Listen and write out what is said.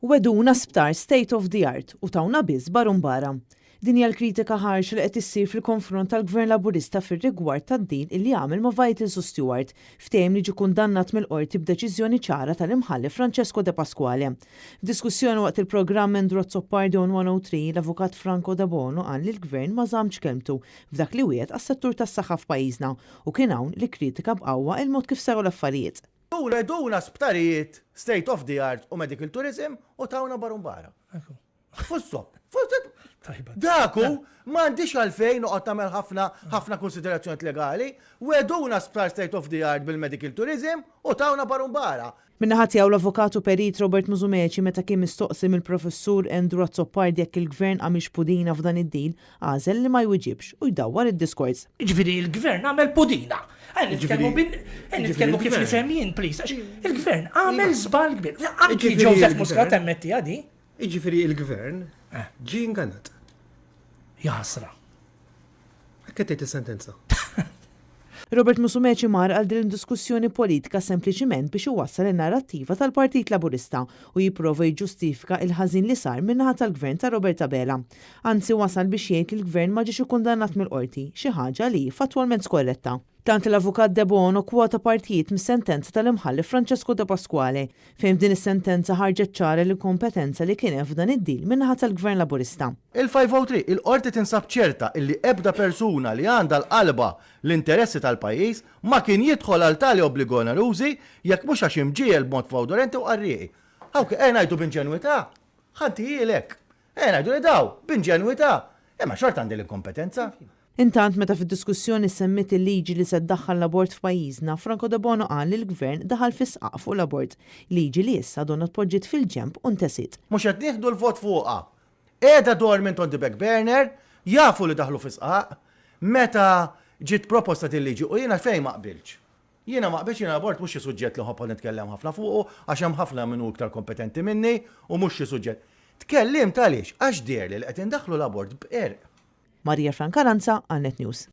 Wegħduna sptar state of the art u tawna biss barumbara. Din hija l-kritika ħarxa li qed issir fil-konfront tal-Gvern Laburista fir-rigward tad-deal illi għamel ma' Vitals u Steward, ftehim li ġie kundannat mill-Qorti b'deċiżjoni ċara tal-Imħallef Francesco Depasquale. F'diskussjoni waqt il-programm Andrew Azzopardi on 103, l-Avukat Franco Debono qal li l-Gvern ma żammx kelmtu f'dak li wiegħed għas-settur tas-saħħa f'pajjiżna u kien hawn li kkritika b'qawwa il-mod kif saru l-affarijiet. Wegħduna sptarijiet state of the art u medical tourism u tawna barumbara. Full stop. Full stop. Dak hu, m'għandix għalfejn noqgħod nagħmel ħafna ħafna konsiderazzjonijiet legali. Wegħduna sptar state of the art bil-medical tourism u tawna barumbara. Min-naħa tiegħu l-Avukat u Perit Robert Musumeci meta kien mistoqsi mill-Professur Andrew Azzopardi jekk il-Gvern għamilx pudina f'dan id-deal, għażel li ma jwiġibx u jdawwar id-diskors. Jiġifieri l-Gvern għamel pudina. Ejja nitkellmu bin, ejja nitkellmu kif nifhem jien, please, għax il-Gvern għamel żball kbir. Anki Joseph Muscat ammettiha di. Jiġifieri l-Gvern ġie ingannat. Jaħasra. Hekk qed tgħid is-sentenza. Robert Musumeci mar għal din id-diskussjoni politika sempliċiment biex iwassal in-narrattiva tal-Partit Laburista u jipprova jiġġustifika il-ħażin li sar min-naħa tal-Gvern ta' Robert Abela. Anzi wasal biex jgħid li l-Gvern ma ġiex ikkundannat mill-Qorti, xi ħaġa li hi fattwalment skorretta. Tant li l-Avukat Debono kwota partijiet mis-sentenza tal-Imħallef Francesco Depasquale, fejn f'din is-sentenza ħarġet ċara l-inkompetenza li kien hemm f'dan id-deal min-naħa tal-Gvern Laburista. Il-503, Il-Qorti tinsab ċerta illi ebda persuna li għandha għal qalbha l-interessi tal-pajjiż ma kien jidħol għal tali obbligi onerużi jekk mhux għax imġiegħel b'mod fawdolenti u qarrieqi. Hawn ejja ngħidu b'inġenwità, ħa ntihielek. Ejja ngħidu li daw, b'inġenwità, imma xorta għandi l-inkompetenza. Intant meta fid-diskussjoni ssemmiet il-liġi li se ddaħħal l-abort f'pajjiżna, Franco Debono qal li l-Gvern daħal fi sqaq fuq l-abort, liġi li issa donnha tpoġġiet fil-ġenb u ntesiet. Mhux qed nieħdu l-vot fuqha. Qiegħda dormant on the back burner, jafu li daħlu fi sqaq. Meta ġiet proposta din il-liġi u jiena fejn ma qbiltx. Jiena ma qbiltx, jiena l-abort mhux xi suġġett li nħobb nitkellem ħafna fuqu għax hemm ħafna min hu iktar kompetenti minni u mhux xi suġġett. Tkellimt għaliex? Għax deherli li qed indaħħlu l-abort b'qerq. Maria Francalanza għal Net News.